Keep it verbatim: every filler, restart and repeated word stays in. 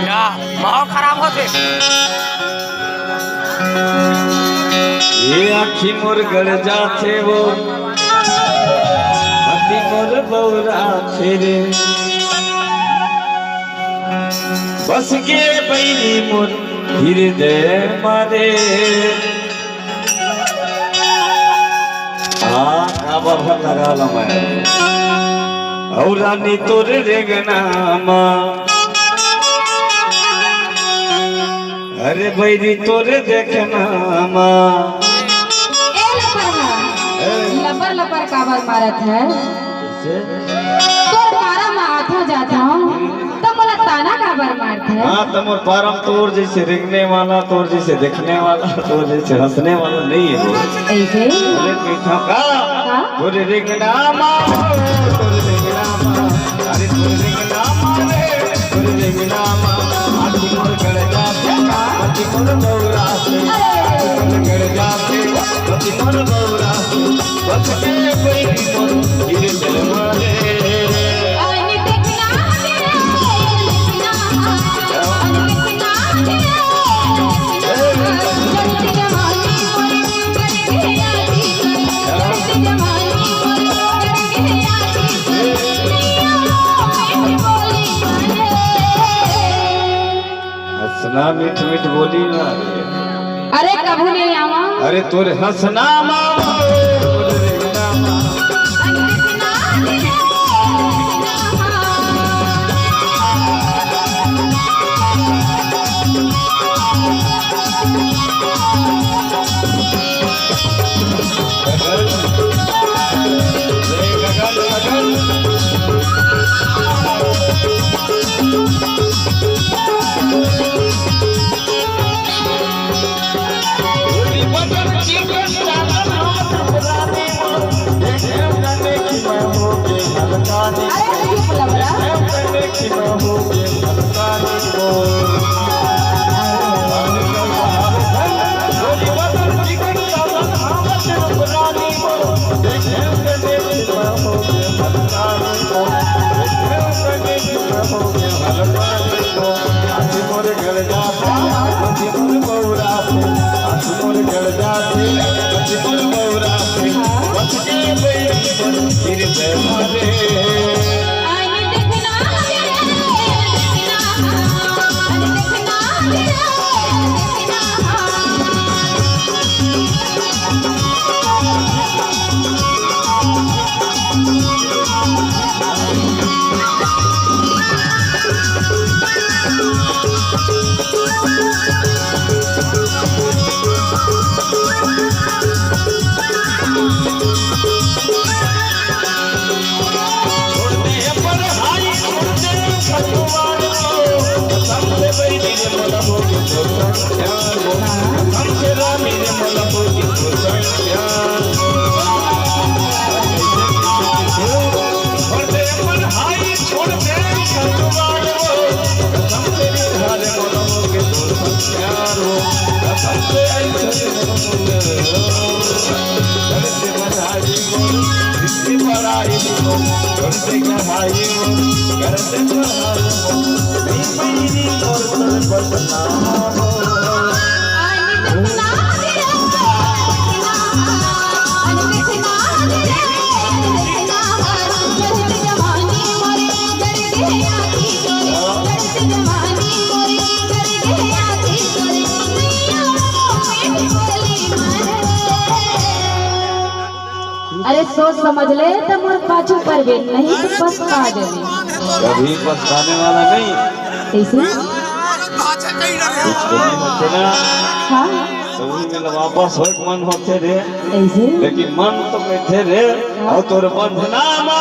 का भाव खराब होथे। ये आँखी मोर गड़ जाथे वो, अति मोर बौरा थे रे। बस गे बइरी मोर हृदय मारे। हाँ, का बाबा लगा ला मैं। अउ रानी तोर रेंगना मा। अरे बइरी तोर देखना मा। ए लपरहा, ए। लपर लपर काबर मारत हे? से? तोर पारा म आथव जाथव, त मोला ताना काबर मारथे? हाँ, त मोर पारा म तोर जइसे रेंगने वाला, तोर जइसे देखने वाला, तोर जइसे हँसने वाला नइ हे वो। अइसे? बोले कहिथव का? का? तोर रेंगना मा, तोर रेंगना मा, अरे तोर रेंगना मा रे, तोर रेंगना मा, आँखी मोर गड़ जाथे, आँखी मोर बौरा थे, अरे। आँखी मोर गड़ जाथे, आँखी मोर बौरा थे। हँसना मीठ मीठ बोली ना रे। अरे कभू नइ आवा। अरे तोर हँसना मा। अरे चुप लबरा। अरे सोच समझ ले त मोर पाछू परबे, नहीं त पछता जाबे। कभी पछताने वाला नहीं। कैसे? कुछ कमी होथे ना, हाँ। तो वही में वापस होए के मन होथे रे। कैसे? लेकिन मन तो कहथे रे, हाँ। और तोर बंधना मा।